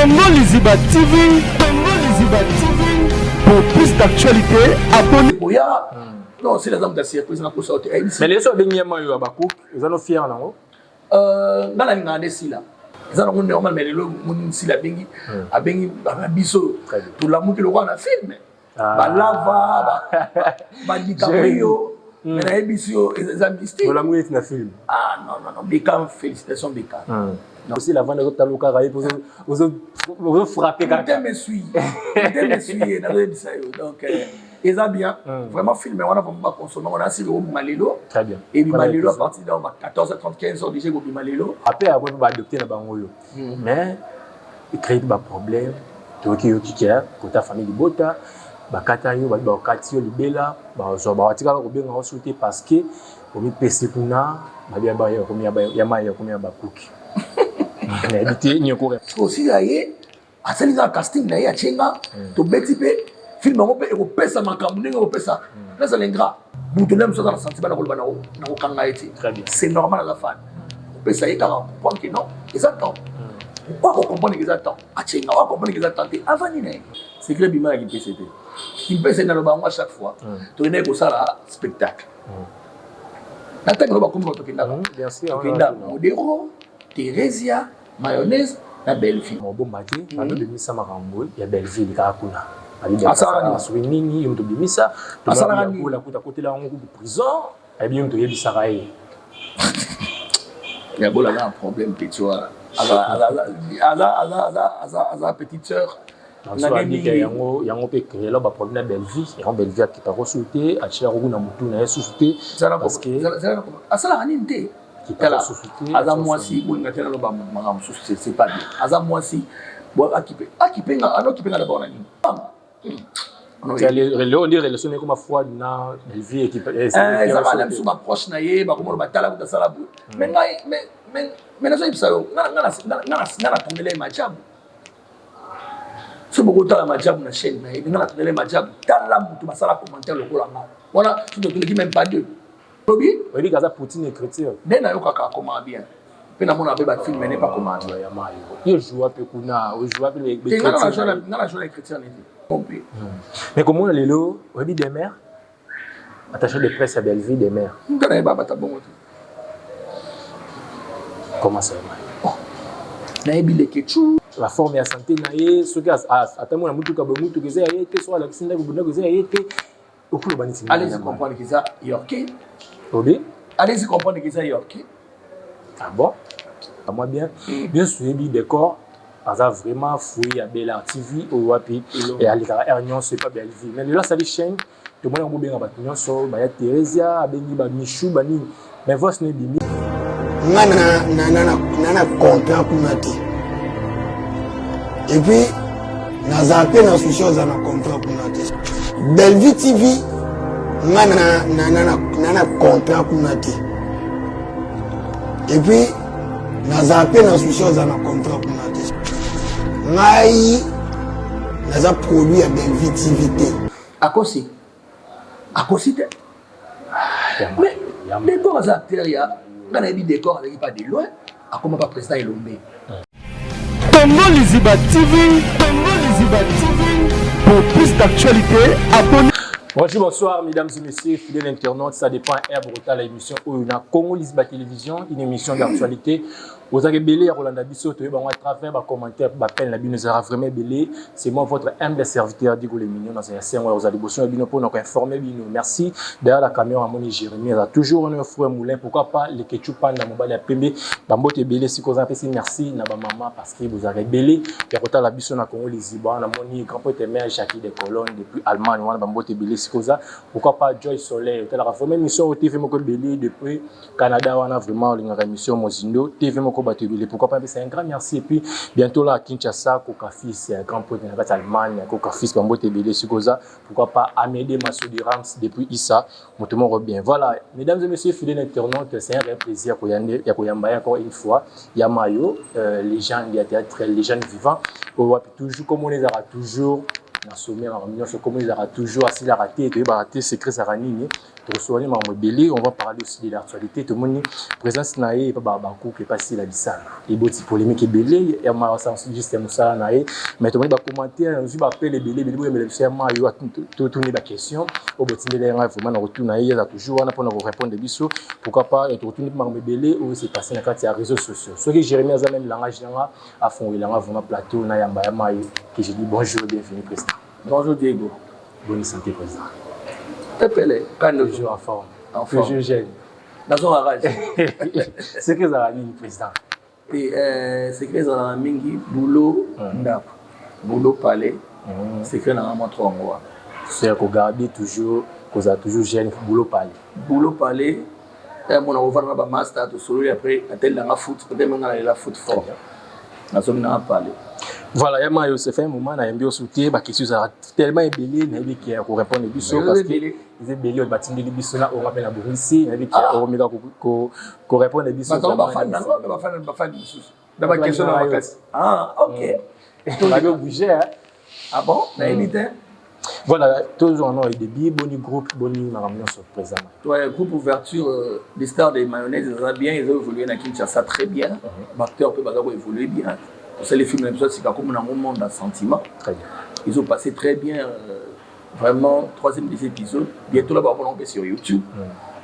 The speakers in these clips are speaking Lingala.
Congo Liziba TV, Congo Liziba TV. Pour plus d'actualités, abonnez. Boya, non, c'est la zone de surprise na kosa te. Mais les so bengi ma yo abakouk, eza no fier nango. Nga na lingaka nde sila. Eza nango normal, mais lelo moni sila abengi abengi biso tolamuki lokola na film. Balava ba DiCaprio, mais nayebisi yo, eza mystique. Olamuki neti na film. Ah non, non, non, Beka, félicitation Beka. Aussi la vente ozotala ye ozofrappe kaka. Motema esui, motema esui, nazoyebisa yo. Donc eza bien vraiment, film wana vraiment bakonsome ngo nasili obima lelo. Très bien. Ebima lelo à partir de 14h30, 15h déjà ekobima lelo. Après yango mpe baadopte na bango oyo, mais ecréer baproblème. Toyoki yoki ke kota famille libota bakata yo, babi bakati yo libela, bazwa bawatikaka kobenga yo so te parce que omipesi kuna, babi ya mai yakomi ya bakuki. Nayebi te nyoko. Osila ye asali kaka casting na ye, atie nga, tobeti mpe film yango mpe ekopesa makambo ndenge ekopesa. Nazala ingrat, moto nde mosu aza na sentiment na koloba na kokanga ye te. C'est normal, aza fan, kopesa ye kaka comprendre que non, eza temps. Oyo akocomprendre que eza temps, atie nga. Oyo acomprendre que eza temps te, avandi na ye. Secret bima ya Kimpese te. Kimpese, naloba yango à chaque fois, tokendaki kosala spectacle na ntango bakomi bato tokendaka, tokenda Modero, Thérésia, Mayonnaise na Belleville. Mobomba te, babimisa makambo ya Belleville kaka kuna. Soki nini, yo moto obimisa kuta kotela yango kutu prison, ayebi yo moto oyebisaka ye. Yabola aza na problème, petit wana aza petite sœur. Yango yango mpe créela baproblème na Belleville. Yango Belleville akipaka susu te, atielaka kuna motu na ye susu te parce que asalaka nini te. Tala, aza mwasi, bolinga te naloba makambo mosusu, c'est pas bien. Aza mwasi, akipe akipe nga, ano akipe nga d'abord na nini? Lelo nde relation ekoma froide na Belleville. Eza bana mosusu, baproche na ye bakomona batala kuta asala boye, mais ngai, mais nazoyebisa yo, nga natongela ye majabu. So bokotala majabu na chaîne na ye, nga natongela ye majabu. Tala moto basala commentaire lokola nga wana, so totoleki même pas deux lobi. Oyebi aza poutine écriture. Nde nayokaka akoma bien mpe namona mpe bafilm ne pas koma bien. Yo joua mpe kuna, ojoua mpe. Nga na joua na écriture neti mpe. Mais komona lelo, oyebi Demer, attaché de presse ya Belleville, Demer? Nga nayeba bata bongo te. Comment ça? Nayebi Lekechu. La forme ya santé na ye, soki atamona mutuka boye, mutuka eza ya ye te. Soki alakisi ndako, ndako eza ya ye te. Okoloba neti Allez-y comprendre que eza yorke. Obi. Allez-y comprendre que eza yorke. Ah bon, moi bien bien suivi. Décor aza vraiment fruit ya Bel TV oyo wapi alekaka aire nyonso epa Belleville. Mais lelo asali chaîne, tomoni yango, bobenga bato nyonso baya, Thérésia abengi bamichu banini, mais voice no ebimi. Nga na contrat kuna te, et puis nazala mpe na souci oza na contrat kuna te. Bellevue TV, nga na contrat kuna te, et puis nazala mpe na souci oza na contrat kuna te. Ngai naza produit ya Bellevue TV te. Akosi, akosi te, mais Décor aza acteur ya nga. Nayebi Décor, azalaki pas de loin, akoma pa président Elombe. Congo Liziba TV, Congo Liziba TV. Pour plus d'actualités, abonnez. Bonjour, bonsoir, mesdames et messieurs, fidèles internautes, ça dépend heure botala émission oyo na Congo Liziba Télévision, une émission d'actualité. Vous avez ebele ya kolanda biso, toyeba yango à travers bacommentaire, baappel na bino ezalaka vraiment ebele. C'est moi, votre humble serviteur, Digo le Mignon, nazala sengo ya kozala liboso na bino mpona koinforme bino. Merci. Derrière la caméra, amoni Jérémie aza toujours wana, frère Moulin, pourquoi pas Lekechu Panda, mobali ya pembe, bambote ebele sikoyo oza. Napesi merci na bamama parce que bozalaka ebele ya kotala biso na Congo Liziba. Namoni grand pote mère Jackie de Colonne depuis Allemagne wana, bambote ebele sikoyo oza. Pourquoi pas Joy Soleil, otalaka vraiment émission oyo TV moko ebele depuis Canada wana, vraiment olingaka émission Mozindo TV moko bato ebele. Pourquoi pas c'est un grand merci. Et puis bientôt là à Kinshasa, Coca Fils, grand pote na kati Allemagne, Coca Fils, bambote ebele sikoyo oza. Pourquoi pas Amédée Massoudi Rams depuis Issa, moto moko bien. Voilà, mesdames et messieurs, fidèles internautes, c'est un vrai plaisir ya koyamba encore une fois ya Mayo, légende ya théâtre, légende vivant oyo wapi toujours comme on ezalaka toujours na sommet, makambo nyonso comme ezalaka toujours asilaka te, toyebaka te secret ezalaka nini. Tokosolani makambo ebele, on va parler aussi de l'actualité. Tomoni présence na ye epa bacouple epasila bisala, eboti polémique ebele. Ya Mayo juste ya mosala na ye, mais tomoni bacommentaire, nazwi baappel ebele ebele. Boyembela biso ya Mayo, totuni baquestion oyo botindeli ngai. Vraiment na kotuna ye, aza toujours wana mpona korépondre biso. Pourquoi pas tokotuni mpe makambo ebele oyo s'est passé na kati ya réseaux sociaux. Soki Jérémie aza même langage nanga, afongolelanga vraiment plateau na yamba ya Mayo, que je dis bonjour, bienvenue président. Bonjour Diego. Bonne santé, président? Pepele. Toujours en forme? En forme. Toujours jeune. Nazonga rage. Secret ezalaka nini, président? Te, secret ezalaka mingi boulot, ndako, boulot, palais. Secret nanga mwa trop yango wana. C'est kogarder toujours, kozala toujours jeune, boulot, palais. Boulot, palais. Mona kovanda na bamaster, tosololi, après natelelanga foot, peut-être menga nalela foot fort, nazongi nanga palais. Voilà, ya Mayo, c'est fait un moment nayambi osu te. Baquestion ezalaka tellement ebele, nayebi ke ya korépondre biso parce que eza ebele oyo batindeli biso na onga mpe na bongisi. Nayebi ke okomeka korépondre biso. Bafani mosusu na baquestion na makasi. Ah ok. Babi oblige. Ah bon, nayebi te. Voilà, toujours no début. Boni groupe, boni makambo nyonso, président? Ouais, groupe Ouverture des Stars des Mayonnaise eza bien, eza évolué na Kinshasa très bien. Baacteur mpe baza koévoluer bien. Tosali film na biso sika, komona yango Monde ya Sentiment. Très bien. Ils ont passé très bien, vraiment troisième des épisodes bientôt là, bakomona mpe sur YouTube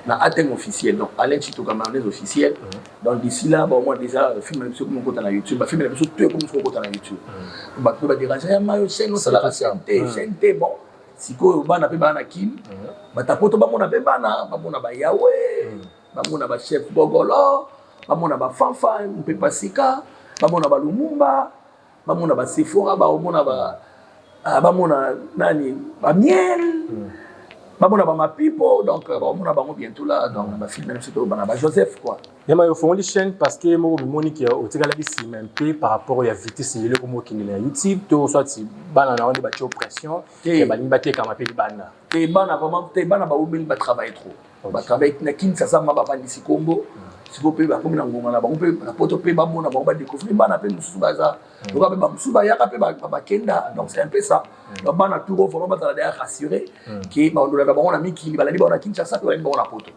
na Ateng officiel, donc Alain Chitoka Mayonnaise officiel. Donc d'ici là, bon, moi déjà film na biso komi okota na YouTube, bafilm na biso to ekomi soki okota na YouTube. Bato mpe badérange ya Mayo, chaîne osalaka chaîne te, chaîne te. Bon, sikoyo bana mpe baa na Kine, batapoto bamona mpe bana, bamona bayawe, bamona bachef Bogolo, bamona bafanfa mpe pasika, bamona balumumba, bamona basefora, baomona bamona nani, bamiel, bamona bamapipo. Donc baomona bango bientôt là. Donc bafilm na biso tobana bajoseph quoi. Yama, ofongoli chaîne parce que moko bimoni ke otikalaki nsima mpe par rapport ya vitesse lelo ekomi okende na YouTube, to soit bana na yo nde batie pression, balingi batekama mpe libanda? Te, bana vraiment te. Bana baumeli, batravaille trop, batravaille na Kinshasa. Ma bavandisi kombo sikoyo mpe bakomi na ngonga na bango mpe na Poto mpe bamona bango, badécouvrir. Bana mpe mosusu baza loka mpe bamosusu bayaka mpe bakenda. Donc c'est un peu ça. Donc bana tour vraiment bazala déjà rassuré ke bandolaka bango na mikili, balandi bango na Kinshasa mpe balandi bango na Poto.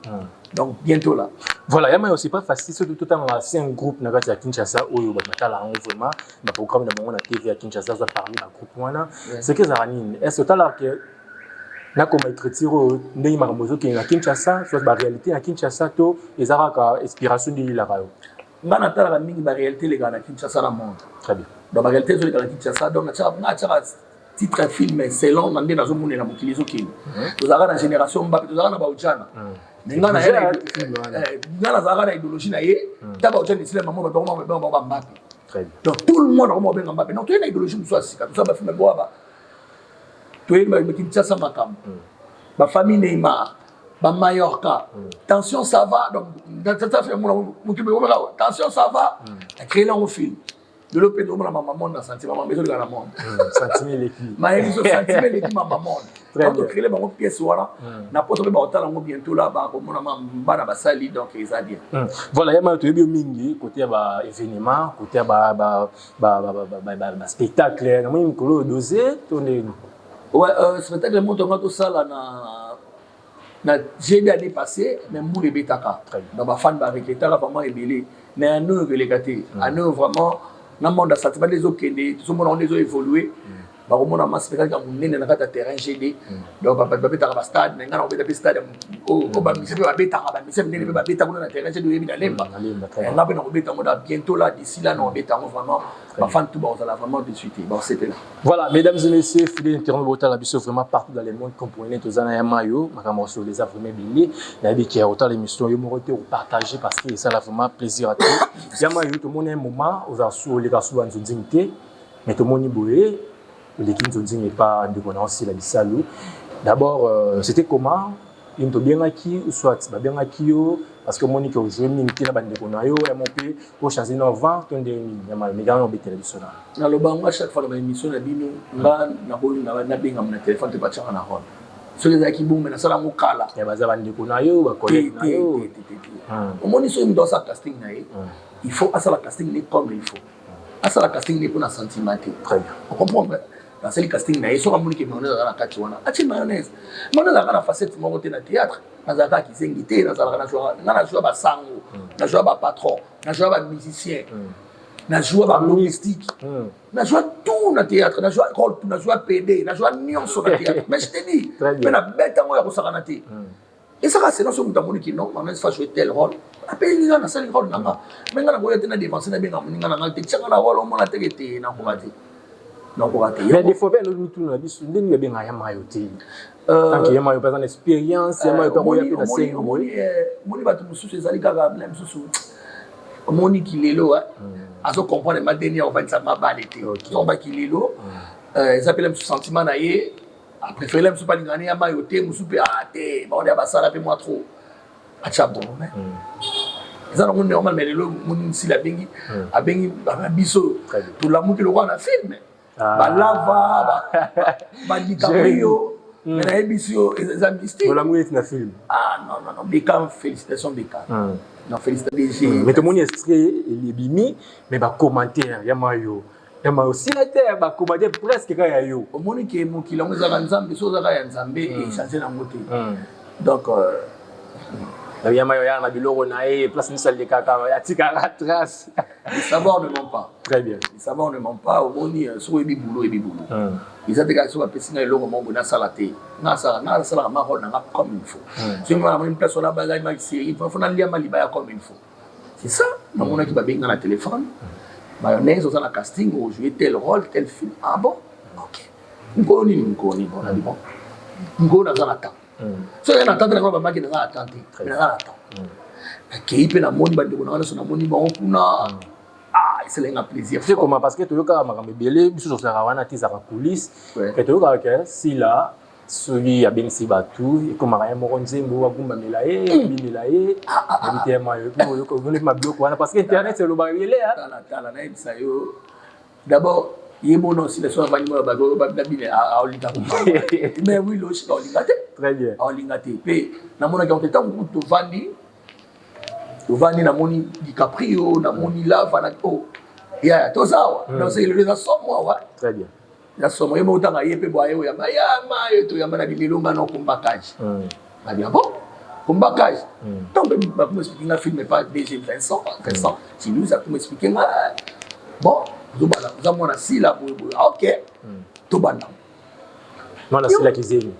Donc bientôt là. Voilà, yama, c'est pas facile, surtout tout un ancien groupe na kati ya Kinshasa oyo bato batala yango vraiment, baprogramme na bango na TV ya Kinshasa, aza parmi bagroupe wana. Ce que ezalaka nini? Est ce que otalaka ke nakoma écriture oyo ndenge makambo ezokende na Kinshasa, soit baréalité na Kinshasa, to eza kaka inspiration nde eyelaka yo? Nga natalaka mingi baréalité elekaka na Kinshasa, na monde. Très bien. Donc baréalité ezoleka na Kinshasa, donc nga atiaka titre film selon na nde nazomonela mokili ezokende. Tozalaka na génération Mbape, tozalaka na baujana, mais nga nazalaka na idéologie na ye ta baujana esila mamo, bato bango bambape. Donc tout le monde akoma kobenga Mbape. Donc toye na idéologie mosusu ya sika, tosala bafilm boa, toyebi Kinshasa makambo, bafamille Neymar, bamallorca, tension ça va. Donc tension ça va, acréé nango film. Lelo mpe tomona mama monde na sentiment, mama ezoleka na monde. Mayebi so sentiment eleki mama monde. Donc tocréele bango pièce wana na Poto mpe bakotala yango bientôt là, bakomona bana basali. Donc eza bien. Voilà, yama, toyebi yo mingi côté ya baévénement, côté ya baspectacle. Namoni mikolo oyo dose to ndeni? Ouais, spectacle moto nga tosala na GD année passée, mais mbula ebetaka, donc bafan baregretaka vraiment ebele. Mais année oyo ekoleka te. Année oyo vraiment na Monde ya Sentiment nde ezokende, tozomona ngo nde ezoévolue. Bakomona ma spectacle ya monene na kati ya terrain GD. Donc babetaka bastade na ngai, na kobeta mpe stade oyo bamisia mpe babetaka, bamisia minene mpe babeta kuna na terrain GD. Oyebi na Lemba, nga mpe na kobeta yango da bientôt là. D'ici là na kobeta yango vraiment, bafan tout bakozala vraiment dessus te, bakosepela. Voilà, mesdames et messieurs, fidèles internautes, botala biso vraiment partout dans le monde. Comprenez, tozana ya Mayo, makambo sur les vraiment ebele. Nayebi ke otala émission yo moko te, opartager parce que esala vraiment plaisir à tout. Ya Mayo, tomoni un moment oza su oleka su banzonzingi te, mais tomoni boye oleki nzonzingi epa ndeko na osila bisalu. D'abord, c'était comment? Ye moto obengaki ou soit babengaki yo? Parce que omoni ke ojoue mingi te na bandeko na yo ya mo mpe ochange na vent to ndenge nini? Ya Mayo, mekanga obetela biso na. Naloba yango à chaque fois na baémission na bino. Nga nabengama na telefone te, batianga na role. Soki ezalaki bongo, me nasala yango kala. Ya baza bandeko na yo, bacollègue na yo. Omoni, soki moto asala casting na ye, il faut asala casting ne comme il faut, asala casting ne mpona sentiment te. Très bien. Ocomprendre? Asali casting na ye, soki amoni ke mayonnaise aza na kati wana, atie mayonnaise. Mayonnaise azalaka na facette moko te na théâtre. Nazalaka kizengi te, nazalaka nga nazwa basango, nazwa bapatron, nazwa bamusicien, nazwa balogistique, nazwa tout na théâtre, nazwa rôle tout, nazwa PD, nazwa nyonso na théâtre. Mais je te dis, mpe nabeta yango ya kosakana te. Ezaka sena so moto amoni ki non, mayonnaise fa jouer tel rôle, apeli nga, nasali rôle na nga. Me nga nakoya te na dévancer, nabenga moninga na nga te, tianga na rôle, omona teke te, nakoka te, nakoka te. Mais des fois mpe alobi mituna na biso ndenge babengaka ya mayo te, tant que ya mayo mpe aza na expérience, ya mayo mpe akoya mpe na sengo. Omoni, bato mosusu ezali kaka na mosusu, omoni kilelo azocomprendre madeni ya kovandisa mabale te. Soba kilelo eza mpela mosusu sentiment na ye, apréféré mosusu mpe alingana ya mayo te, mosusu mpe a te, baona ya basala mpe mwa trop atya bongo. Mais eza nango normal. Mais lelo moni nsila abengi biso, tolamuki lokola na film, balava badicaprio. Mais nayebisi yo, eza mystique. Olamuki neti na film. Ah non, non, non, Beka, félicitation Beka, non, félicitation DG. Mais tomoni extrait ebimi, mais bacommentaire ya mayo, ya mayo osila te, bacommentaire presque kaka ya yo. Omoni ke mokili yango ezaka Nzambe, so ozaka ya Nzambe, echange nango te. Donc ya mayo yaka na biloko na ye, place nyonso alekaka atikaka trace. Le savoir ne ment pas. Très bien. Le savoir ne ment pas. Omoni, soki oyebi boulot, oyebi boulot. Eza te kaka soki bapesi ngai eloko moko boye nasala te. Nga nasalaka ma rôle na nga comme il faut. Soki nga namoni place wana bazali ma série, faut nalia ma libaya comme il faut. C'est ça. Namonaki babengi nga na téléphone, mayonnaise, oza na casting, ojouer tel rôle, tel film. Ah bon, ok, nkolo nini, nkolo nini? Bon, nadi bon, nkolo naza na temps. Soki na temps te, nango bamaki naza na temps te, mais naza na temps. Nakei mpe namoni bandeko na nga nyonso, namoni bango kuna. Ah, esalenga plaisir. C'est comment? Parce que toyokaka makambo ebele, biso tozalaka wana te, ezalaka coulisse. Pe toyokaka ke Sila soki abengisi bato, ekomaka ye moko nzembo, agumbamela ye, abinela ye, ayebi te mayo oyoki mabiloko wana, parce que internet elobaka ebele. Tala, tala, nayebisa yo d'abord, ye mona osila so avandi mona bato babine, aolinga, mais oui, logique, aolinga te. Très bien. Aolinga te. Mpe namonaki yango te. Ntango kutu tovandi, tovandi, namoni DiCaprio, namoni Lava na o yaya, toza awa. Donc c'est lelo eza somo awa. Très bien. Eza somo. Ye moko otanga ye mpe boye, oyamba yama ye, toyamba na bilelo, nga na okombakage babi. Ah bon, kombakage. Ntango mpe bakoma expliquer nga film epa DG Vincent Chiluzi, akoma expliquer nga: bon, ozobala, oza mwana Sila boye boye. Ok, tobanda. Mwana Sila kizeni,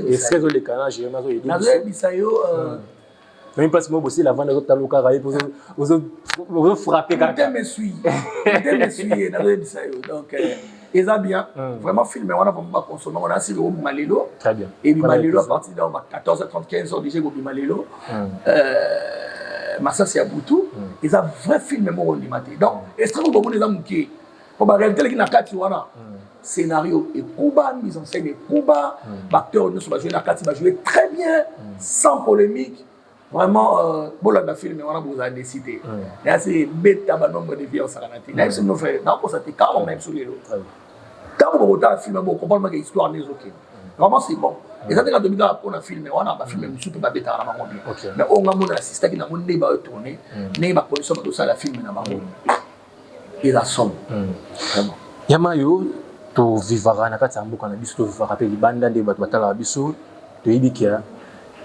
extrait ezoleka na Jérémi azoyede. Nazoyebisa yo. Même place moko bosila avanda, ozotala kaka ye, ozofrappe kaka. Me suis te, me suis, nazoyebisa yo. Donc eza bien vraiment, film wana vraiment baconsommer ngo. Nasili obima lelo. Très bien. Ebima lelo à partir de 14h30, 15h déjà ekobima lelo. Masasi ya butu eza vrai film moko ondima te. Donc extrait bomoni eza moke po baréalité eleki na kati wana. Scénario ekuba, mise en scène ekuba, baacteur nyonso bajoue na kati, bajoue très bien, sans polémique. Vraiment, bolanda film wana, bozala déçus te. Nayasi ebeta banombre de vues osakana te. Nayebi bino frère, nakokosa te kaka na biso lelo. Ntango bokotala film, bocomprendre make histoire nde ezokende. Vraiment, c'est bon. Eza te kaka tobi kaka mpona film wana, bafilm mosusu mpe babetaka na bango bien. Mais oyo nga mona assistaki nango, nde baotourne, ndenge bacondition bazosala film na bango, eza somo vraiment. Yama yo, tovivaka na kati ya mboka na biso, tovivaka mpe libanda, nde bato batalaka biso. Toyebi ke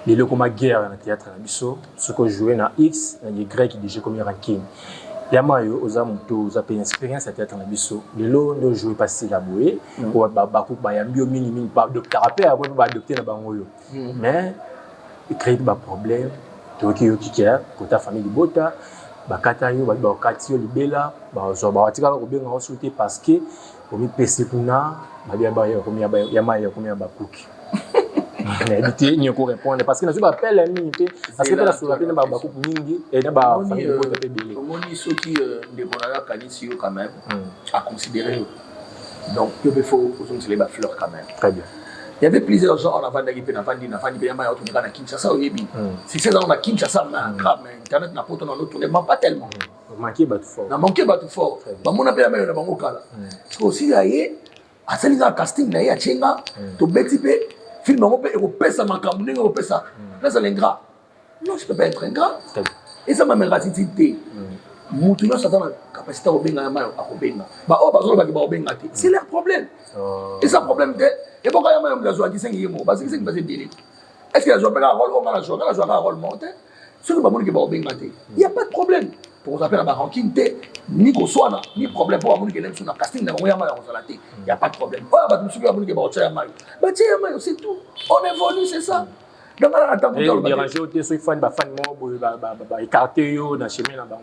lelo ekoma guerre na théâtre na biso. Soki ojoue na X na Y, déjà ekomi rancune. Yama yo oza moto oza mpe expérience ya théâtre na biso. Lelo nde ojoue pasila boye, bayambi yo mingimingi, baadoptaka mpe yango, mpe baadopte na bango oyo, mais ecrée baproblème. Toyoki yoki ke kota famille libota bakata yo, babi bakati yo libela, bazwa batikaka kobenga yo te, parce que omipesi kuna, babi yama yakomi ya bakuki. Nayebi te nini okorépondre, parce que nazwi baappel mingi mpe, parce que mpe nasola mpe na bakuku mingi na bafamille libota mpe ebele. Omoni, soki ndeko na yo akanisi yo quand même, aconsidéré yo, donc yo mpe faut ozongisela ye bafleur quand même. Très bien. Il y avait plusieurs genres. Navandaki mpe, navandi mpe yamba ya otourneka na Kinshasa. Oyebi succès ezango na Kinshasa, ma grave, mais internet na poto nano tourne ma pas tellement. Manqué bato fort. Na manqué bato fort, bamona mpe yamba yo na bango kala. Parce que aussi ya ye asali nga casting na ye, atie nga, tobeti mpe film yango mpe ekopesa makambo ndenge ekopesa. Nazala ingrat? Non, je peux pas être ingrat. Eza ma ingratitude te. Moto nyonso aza na capacité ya kobenga ya mayo, akobenga. Baoyo bazolobaki bakobenga te, c'est leur problème. Eza problème te. Eboka ya mayo, moto azwaki sengi ye moko, basengi baza ebele. Est ce que azwa mpe kaka rôle oyo nga nazwa? Nga nazwa kaka rôle moko te. Soki bamoniki bakobenga te, y a pas de problème. Tokozala mpe na barancune te, ni koswana, ni problème, mpo bamoniki ele mosusu na casting na bango ya mayo akozala te, y a pas de problème. Oyo bato mosusu bamoniki bakotia ya mayo, batie ya mayo, c'est tout. On évolue, c'est ça. Donc nga na ntango déranger te soki fan, bafani moko boye baécarte yo na chemin na bango.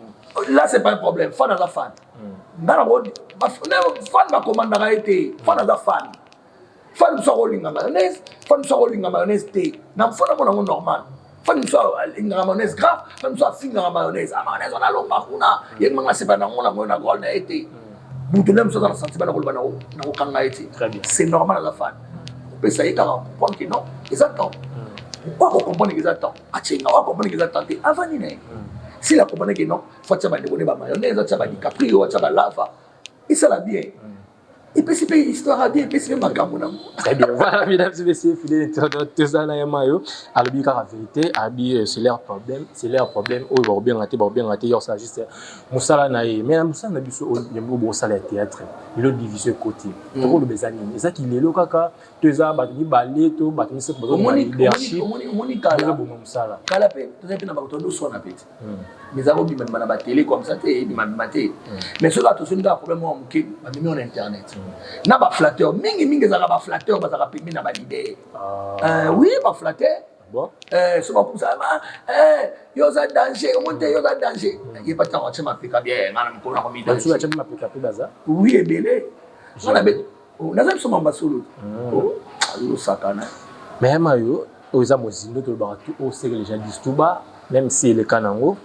Là, c'est pas un problème. Fan aza fan. Nga nango fan bakomandaka ye te. Fan aza fan. Fan mosu akolinga mayonnaise, fan mosu akolinga mayonnaise te. Na fan amona yango normal. Fan mosu alingaka mayonnaise grave, fan mosu afingaka mayonnaise. Ah, mayonnaise wana alonga kuna ye manga sepa nango nango na rôle na ye te. Moto nde mosu aza na sentiment na koloba na kokanga ye te, c'est normal. Aza fan, kopesa ye kaka comprendre que non, eza temps. Oyo akocomprendre que eza temps, acenga. Oyo acomprendre que eza temps te, avandi na ye. S'il a comprendre que non, faut atia bandeko ne bamayonnaise, atia badicaprio, atia balava, esala bien, epesi mpe histoire ya bien, epesi mpe makambo nango. Très bien. Voilà, mesdames et messieurs, fidèles internautes, tozala ya mayo. Alobi kaka vérité, abi c'est leur problème, c'est leur problème. Oyo bakobenga te, bakobenga te, yo ça juste mosala na ye. Mais na mosala na biso oyo bosala ya théâtre, lelo division ekoti. Tokoloba eza nini? Eza kilelo kaka to eza bato mibale to bato misato bazoboma leadership, omoni kala bazoboma mosala? Kala mpe tozali mpe na bato todoswana mpe te, mais eza kobimabima na batele comme ça te, ebimabima te. Mais soki kaka tosoni kaka problème moko moke, bamemi na internet na baflatteur mingimingi. Ezalaka baflatteur bazalaka pembeni na baleader. Oui, baflatteur. Bon. So bakusa yo oza danger, omoni te, yo oza danger. Ye pa ntango atie mapeka bien, nga na mikolo nakomi Bato batia mapeka mpe baza. Oui, ebele. Nga na naza biso mamba solo azosakana. Mais ya mayo oyo eza mozindo, tolobaka tout oyo ce que les gens disent tout bas, même si eleka nango.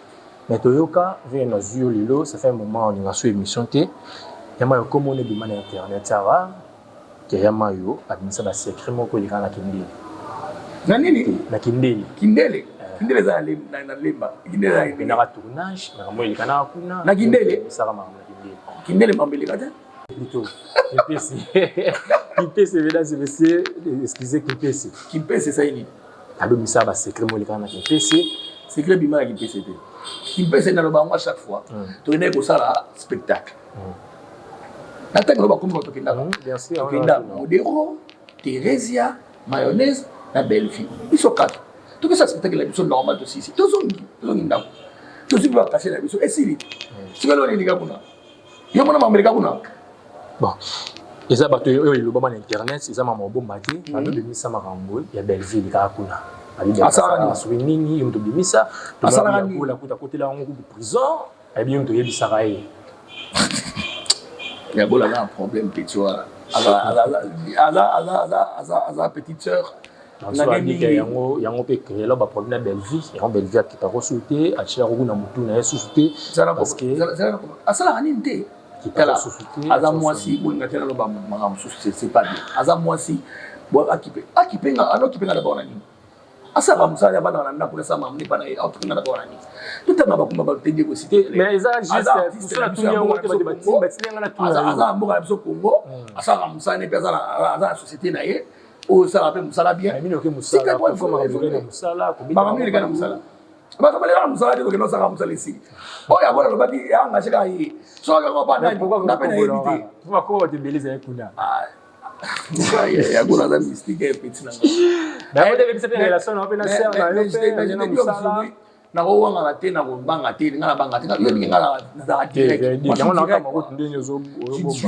Mais toyoka venge nazwi yo lelo, ça fait un moment olinga so émission te. Ya mayo, komona ebima na internet awa ke ya mayo abimisa basecret moko eleka na Kindele. Na nini? Na Kindele. Kindele, Kindele eza na Lemba. Kindele eza Ekendaka tournage, makambo elekanaka kuna. Na Kindele? Esaka makambo na Kindele. Kindele mambo eleka te. Plutôt Kimpese, Kimpese, mesdames et messieurs, excusez, Kimpese. Kimpese esali nini? Abimisa basecret moko elekaka na Kimpese. Secret bima na Kimpese te. Kimpese, naloba yango à chaque fois, tokendaki kosala spectacle na ntango bakomi bato tokendaka. Bien sûr. Tokenda Modero, Theresia, Mayonnaise na Belleville, biso 4. Tokosala spectacle na biso normal, tosisi, tozongi ndako, tozwi mpe bacachet na biso, esili. Sikoyo eloko nini kuna? Yo mona mameleka kuna. Bon, eza bato oyo elobama na internet, eza mama obomba te. Bazobimisa makambo ya Belleville kaka kuna. Asalaka nini? Soki nini, yo moto obimisa. Asalaka nini? Bola kuta kotela yango kutu prison, ayebi yo moto oyebisaka ye. Ya Bola aza na problème, petit wana aza petite sœur. Abika yango, yango mpe créela baproblème na Belleville. Yango Belleville akipaka susu te, atielaka kuna motu na ye susu te parce que Asalaka nini te? Akipaka susu te. Aza mwasi, bolinga te naloba makambo mosusu, c'est pas bien. Aza mwasi, akipe, akipe nga, anokipe nga d'abord na nini? Asalaka mosala ya bana na ndako, nasala makambo nepa na ye, aokipe nga d'abord na nini? Totanga bakumba bato te, Diego. Te, mais eza juste natuni yango te, bato batindi nga natuna. Aza na mboka na biso Congo, asalaka mosala ne mpe aza na société na ye oyo osalaka mpe mosala bien. Makambo eleka na mosala, makambo eleka na mosala te. Tokende osalaka mosala, esili. Oyo yango nalobaki, engage kaka ye. Soki yango mpa nani, nga mpe nayebi te. Bakoma bato ebele ezali kuna. Yango naza mystique, petit na nga. Nakowangana te, nakobanga te, nga nabanga te. Yoyebi nga nazalaka direct,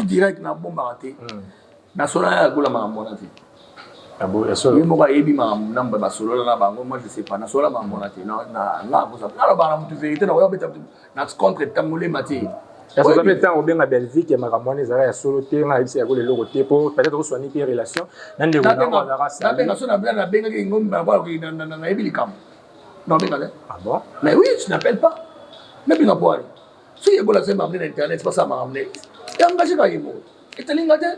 direct, nabombaka te. Nasolola ya Gola makambo wana te. Ye moko ayebi makambo namba basolola na bango, moi je sais pas. Nasolola makambo wana te. Nalobaka na motu vérité, nakoya kobeta na contre molema te. Yasoza mpe ntango obenga Belgique ya makambo wana ezalaka ya solo te. Nga nayebisa yango leloko te, po peut-être oswani mpe relation na ndeko nango azalaka. Nabenga so nabengaki ngombe, nayebi likambo, nabenga te. Ah bon? Mais oui, tu n'appelles pas. Nabenga po ali soki ebola se makambo na internet, basala makambo ne engage kaka ye moko, etalinga te.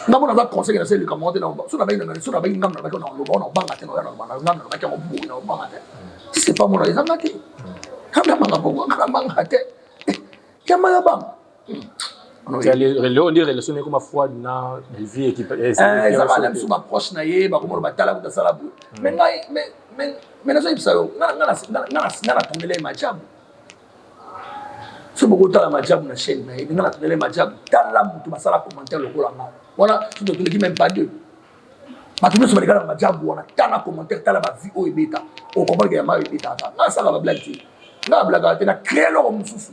Nga mona aza conseil na se likambo te. So nabengi, so nabengi ngambo, nabaki na loba, na obanga te. Na loba ngambo, nabaki yango boye, na obanga te. Si c'est pas mona, ezanga te. Nga nabanga bongo, nga nabanga te, yamba ya banga. Lelo nde relation ekoma froide na Bellevue? Ezaka na biso baproche na ye bakomona batala kuta asala boye. Mais ngai, mais nazoyebisa yo, nga natongela ye majabu. Soki bokotala Majabu na chaîne na ye, nga natunele Majabu, tala moto basala commentaire lokola nga wana, soki toleki même pas deux, bato nyonso baleka na Majabu wana, tala commentaire, tala bavie oyo ebeta, ocomprendre ke ya mayo ebetaka. Nga asalaka bablague te, nga ablagaka te, na créé eloko mosusu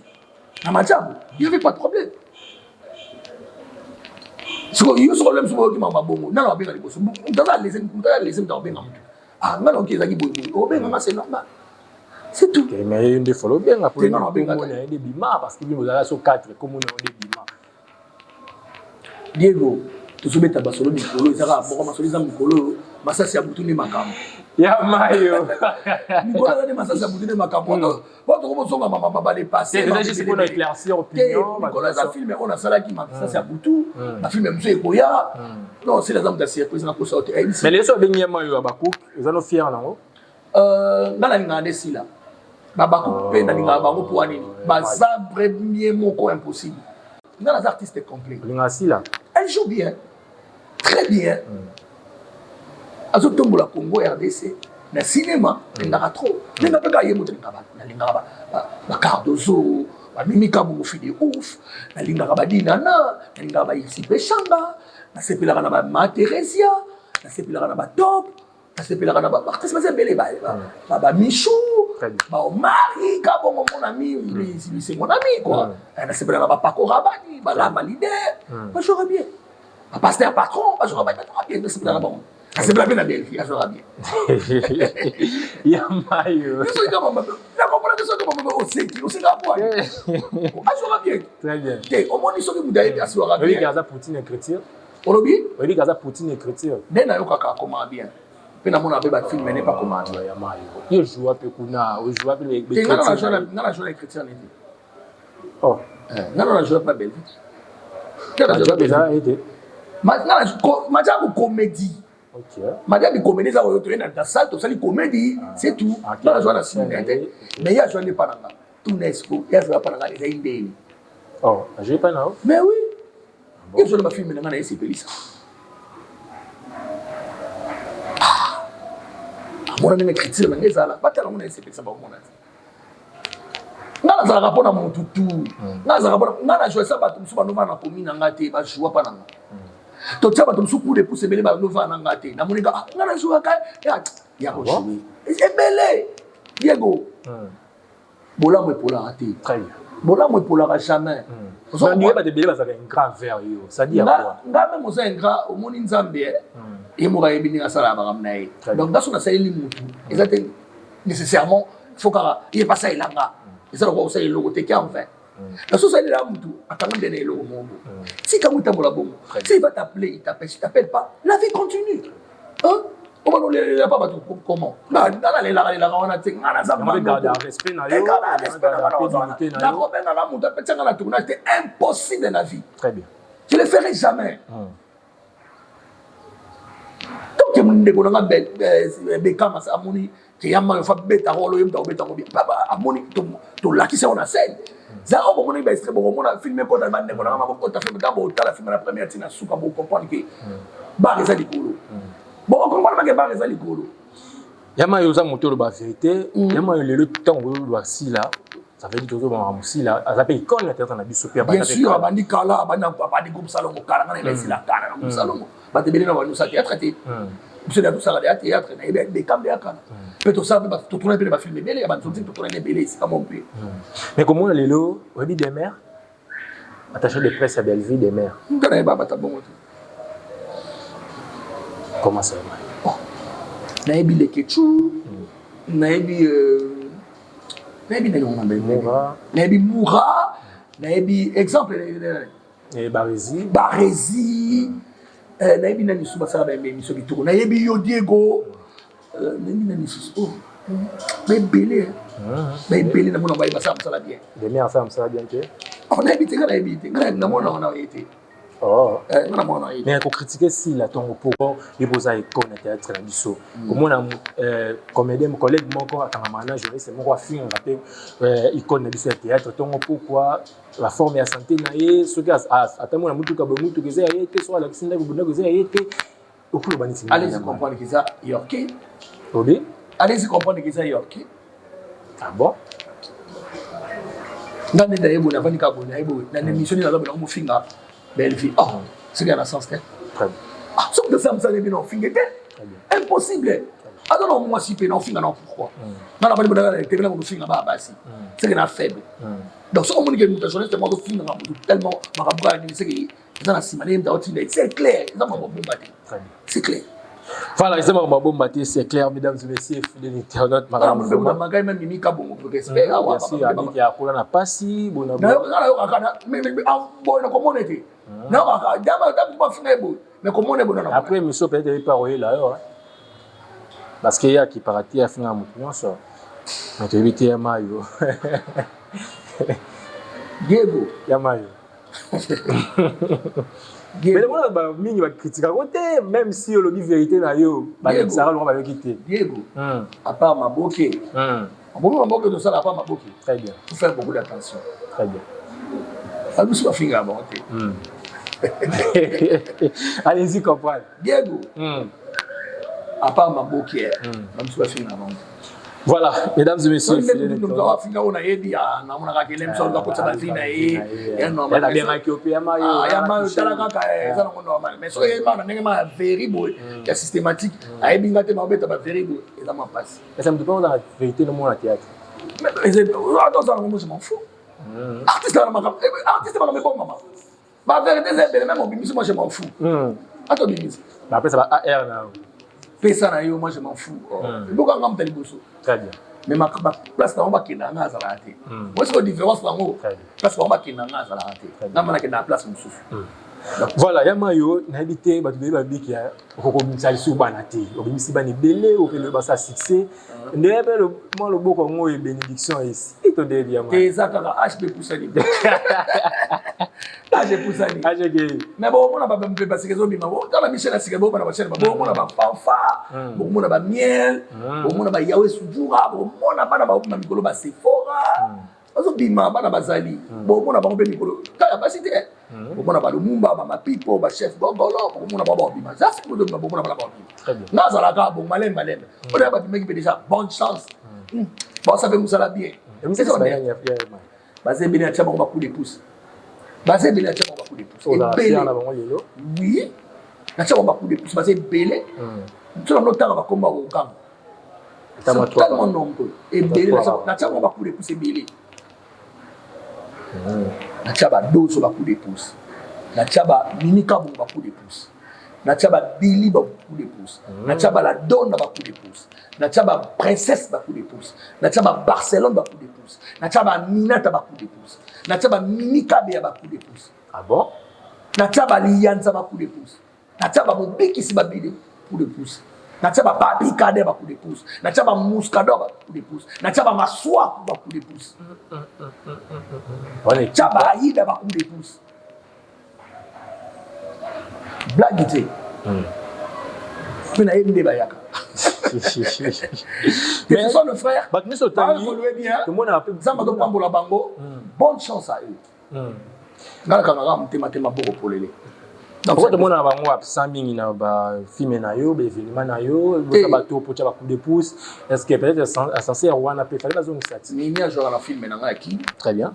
na Majabu, y avait pas de problème. Sikoyo yo soko mosusu boyoki mama bongo, nano abenga liboso moto aza lese, moto aza lese, moto akobenga moto, ah, nga naoki ezalaki boyeboye, obenga nga, c'est normal, c'est tout. Mais ye nde folo obenga po komona ye nde bima, parce que bino ozala so 4, komona yo nde bima. Diego, tozobeta basolo mikolo, eza kaka moko, masolo eza mikolo oyo, masasi ya butu nde makambo. Ya mayo. Mikolo eza nde masasi ya butu nde makambo. Po tokomozonga mama bale passé. Eza juste pour éclaircir opinion. Mikolo eza film oyo nasalaki, masasi ya butu, bafilm mosusu ekoya. Non, sila aza moto ya surprise, nakosa yo te. Mais leso abengi ya mayo ya bacook, eza no fier nango. Nga nalingaka nde sila babaku mpe nalingaka bango mpo nini, baza premier moko impossible. Nga naza artiste complet. Olingaka sila? Elle joue bien, très bien. Azotombola Congo RDC na cinéma, nalingaka trop. Ndenge mpe kaka ye moto nalingaka bacardozo, bamimika bongo fi de ouf, nalingaka badinana, nalingaka baisi peshanga, nasepelaka na bama Theresia, nasepelaka na batop, nasepelaka na baartiste baza ebele, bamichou, baomari kabongo, mon ami, c'est mon ami quoi. Nasepelaka na bapako rabani, balamba leader, bajouaka bien, bapasteur patron bajouaka, bajouaka bien, nasepelaka bango, nasepela mpe na Bellevie, azwaka bien. Ya mayo. Nakomona te soki mama oseki, oseka bwani, azwaka bien. Très bien. Te, omoni soki moto ayebi aswaka bien. Oyebi aza poutine écriture. Olobi? Oyebi aza poutine écriture. Nde nayokaka akoma bien, mpe namona mpe bafilm ne bakoma bien. Ya mayo, yo joua mpe kuna, ojoua mpe. Te, nga na joua na écriture neti. Oh. Nga na joua mpe Bellevue. Eza ete Majabu comédie. Majabu comédie eza oyo toye na salle, tosali comédie, c'est tout. Nga na joua na cinéma te, mais ye azwa nde mpa na nga tuna esco, ye azwa mpa na nga, ezali ndeni. Oh, ajoue pa na yo? Mais oui, ye azwa na bafilm na nga na esepelisa, amona ndenge écriture na nga ezala, batala ngo na esepelisa, baomona te. Nga nazalaka mpo na motu tu, nga nazalaka mpona nga na joisa bato mosusu banova na komi na nga te, bajoua mpa na nga, totia bato mosusu coup de pouce ebele, banova na nga te, namoni nga nga najouaka ya kojoue ebele. Diego, bolamu epolaka te, bolamu epolaka jamais. Bato ebele bazalaka ingrat vers yo, c'est-à-dire quoi? Nga même oza ingrat, omoni Nzambe ye moko ayebi ndenge asalaka makambo na ye. Donc nga so nasaleli mutu, eza te nécessairement faut kaka ye pasa elanga, eza lokola kosala eloko te ki enfin na so osalela mutu akanga nde na eloko moko, tika ngo etambola bongo. Si il va t'appeler, il t'appelle, si t'appelle pas, la vie continue, hein. Obana olelela pa bato comment? Nga nalelaka lelaka wana te, nga naza respect na nakobenga na moto apetianga na tournage te, impossible na vie. Très bien. Je le ferai jamais. Tant que ndeko nanga Bekama amoni ke ya mayo fa beta role, oyo moto akobeta yango bien, amoni tolakisi yango na scène, za oyo bomoni baextrait, bokomona film ekota, bandeko nanga bakokota film, ntango botala film na première ntina suka, bocomprendre ke bar eza likolo, bokocomprendre bake bar eza likolo. Ya mayo, oza moto oloba vérité. Ya mayo, lelo ntango oloba sila, ça veut dire tozobanga mosila aza mpe icône ya théâtre na biso mpe. Bien sûr, abandi kala, abandi groupe Salongo kala, nga na esila kala na groupe Salongo, bato ebele na bandi osala théâtre te, biso na tosala ya théâtre, nayebi Bekambe ya kala mpe tosala mpe totourne mpe na bafilm ebele ya banzonzi, totourne ebele esika mo mpe. Mais komona lelo, oyebi Demer, attaché de presse ya Bellevue, Demer? Nga nayeba bata bongo te. Comment ça? Nayebi Lekechu, nayebi nayebi nani wana, nayebi Moura, nayebi exemple Barezi. Barezi, nayebi nani lisusu basala baémission kitoko, nayebi yo Diego, nayebi nani lisusu, baebele, baebele namona baye basala mosala bien. Demer asala mosala bien te? Nayebi te, nga nayebi te, nga namona wana ye te. Nga namona ye. Mais kocritiquer sila ntongo poko, ye boza icône ya théâtre na biso, komona comédien collègue moko akangamaka na journaliste moko, afingaka mpe icône na biso ya théâtre ntongo, pourquoi? La forme ya santé na ye, soki atambola mutuka boye, mutuka eza ya ye te, soki alakisi ndako boye, ndako eza ya ye te, okoloba neti? Allez-y comprendre que eza yorke. Obi? Allez-y comprendre que eza yorke. Ah bon? Nga nde naye boye, navandi kaka boye, naye boye na émission nini, naza boye, nakomofinga Bellevie. Oh, soki ya na sens te. Ah, soki tosala mosala yebi na ofinge te, impossible. Aza na mwasi mpe na ofinga na pourquoi? Nga na bandi bonaka na tv na kofinga baa basi, seke na faible. Donc soki omoni ke moto ya journaliste moko azofingaka moto tellement makambo kaka nini, seke eza na nsima nde moto aotinda. C'est clair, eza makambo bomba te, c'est clair. Voilà, eza makambo bomba te, c'est clair, mesdames et messieurs, fidèles internautes. Makambo même Mimi Kabongo, respect. Awa abiki akola na pasi. Bona nayokaka boye, nakomona te, nayokaka bafinga ye boye, mais komona boye. Après émission, peut-être epa koyela yo, parce que ye akipaka te, afinga moto nyonso, mais toyebi te ya mayo. Diego. Ya mayo, mais mona mingi bakritikako te, même si olobi vérité na yo, balekisaka longo bayoki te. Diego, à part maboke, obomi maboke tosala, à part maboke. Très bien. Faut faire beaucoup d'attention. Très bien. Babiso bafingaka bango te. Allez-y comprendre. Diego, à part maboke, babiso bafingaka bango. Voilà, mesdames et messieurs. Afinga oyo nayebi, namonaka kele mosu aluka kotisa ba vie na ye. Nabengaki yo mpe ya mayo. Ya mayo, tala kaka, eza nango normal. Mais soki eyeba na ndenge ma ya veri boye ya systématique, ayebi nga te, maobeta baveri boye, eza mwa mpasi. Eza moto mpe ozala vérité nomona théâtre. Ata nango, moi je m'en fous. Artiste na makambo, artiste makambo ebongama, bavérité eza ebele. Même obimisi, moi je m'en fous. Ata obimisi. Bapesa ba AR na yo. Pesa na yo, moi je m'en fous. Ebokanga moto ya liboso. Très bien. Mais place nango bakenda, nga azalaka te. Moi sikoyo différence nango, place bango bakenda, nga azalaka te, nga ma nakenda na place mosusu. Voilà, ya mayo, nayebi te, bato beyebi babiki okokobimisa lisusu bana te, obimisi bana ebele, okende basala succès nde mpe mwa loboko yango oyo bénédiction esi to ndeyebi ya. Te, eza kaka hp epusani, age epusani. Mais bokomona mpe basika ezobima. Tala michel ya sika, bokomona bachaine, bokomona bafanfa, bokomona bamiel, bokomona bayawe sujura, bokomona bana baobima mikolo, basefora bazobima, bana bazali, bokomona bango mpe mikolo. Kaka basi te, bokomona balumumba, bamapipo, bachef gogolo, bokomona bango baobima. Za film ozobima, bokomona bana baobima. Nga azalaka bon, malembe malembe. Oyo babimaki mpe déjà, bonne chance, baosa mpe mosala bien. Baza ebele, atia bango bacoup de pouce. Baza ebele, atia bango bacoup de pouce ebele. Oui, natia bango bacoup de pouce, baza ebele. So nango otanga bakomba kokanga, tellement nombreux, ebele. Natia bango bacoup de pouce ebele. Natia badozo bacoup de pouce, natia bamimi kabongo bacoup de pouce, natia babili bacoup de pouce, natia baladonna bacoup de pouce, natia baprincesse bacoup de pouce, natia babarcelone bacoup de pouce, natia baminata bacoup de pouce, natia bamimi kabeya bacoup de pouce. Ah bon? Natia baliyanza bacoup de pouce, natia bamobikisi babili coup de pouce, natia bababikade bacoup de pouce, natia bamuscador bacoup de pouce, natia bamaswaku bacoup de pouce, tia baaida bacoup de pouce. Blague te, mpe nayebi nde bayaka. Ce sont nos frères. Bato nyonso otangi. Bien, Nzambe azopambola bango, bonne chance à eux. Nga nakangaka motema te, maboko polele. Pourquoi tomona bango absent mingi na bafilme na yo, baévénement na yo, boza bato potya bacoup de pouce? Est ce que peut-être ascenseur wana mpe fallait bazongisa ti? Mimi azwaka na filme na ngai ya. Très bien.